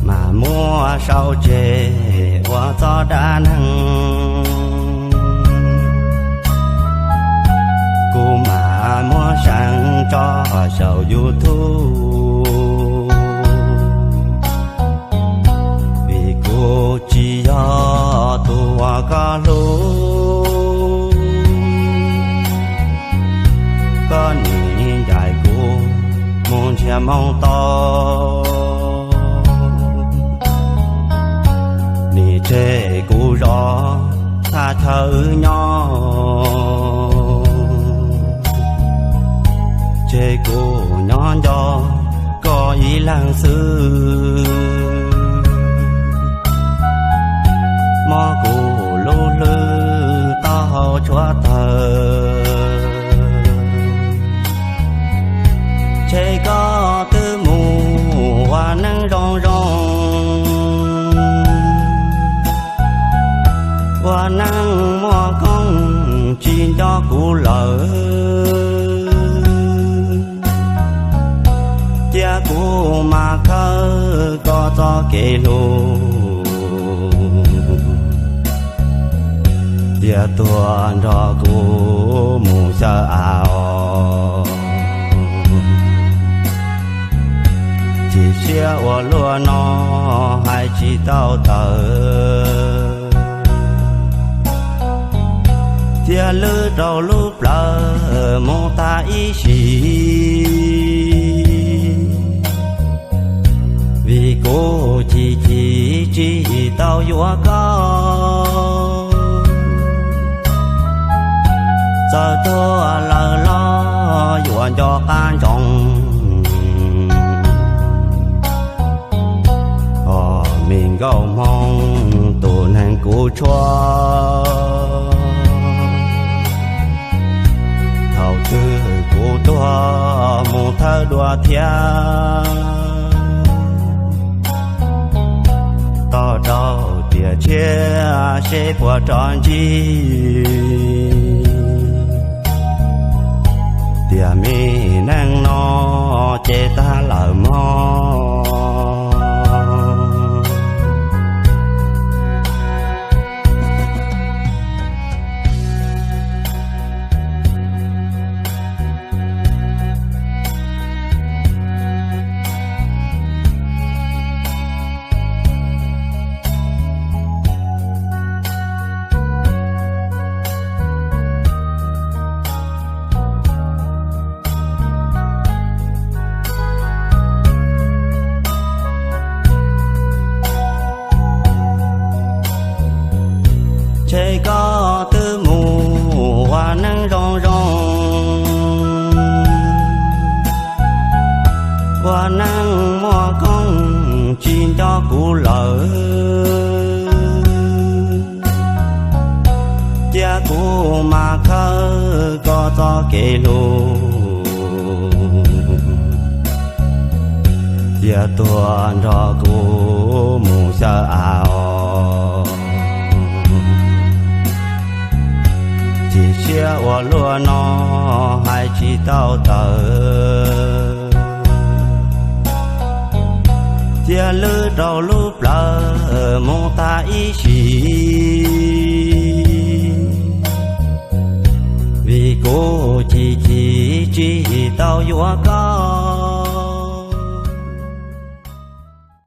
Mas muab sau tseg ua txoj dab neeg, kuv mam muab seev tso saum YouTube, vim kuv tsis yog tus uas koj hlub. Koj nim ncaim kuv mus nrhiav moo tau, nim tseg kuv zov thaj chaw wb nyob, tseg kuv nyob nco koj ib leeg xwb. Muab kuv lub hlwb taub hau tshuav tawg, tseg koj twb mus ua neej zoo zoo, ua neej muaj koob tsis nco kuv lawm. Cia kuv mas khawb koj txoj kev hlub, cia tuag nrog kuv mus xyaw av os. Chim siab ua luaj no hais tsis tau tawm, cia lwb rau lub plawv mus tag ib sim. Vim kuv chim chim tsis tau yuav koj, txawm tuag lawm los yuav nco qab ntsoov. Os me nkauj hmoob tus neeg kuv tshuab, thaum twg kuv tuag mus thawj dua thiab, tos rau tiam tshiab seb puas rov ntsib. Tiam me neej no ces tag lawm mog. Tseg koj twb mus ua neej zoo zoo, ua neej muaj koob tsis nco kuv lawm. Cia kuv mas khawb koj txoj kev hlub, cia tuag nrog kuv mus xyaw av os. Chim siab ua luaj no hais tsis tau tawm, cia lwb rau lub plawv mus tag ib sim. Vim kuv chim chim tsis tau yuav koj,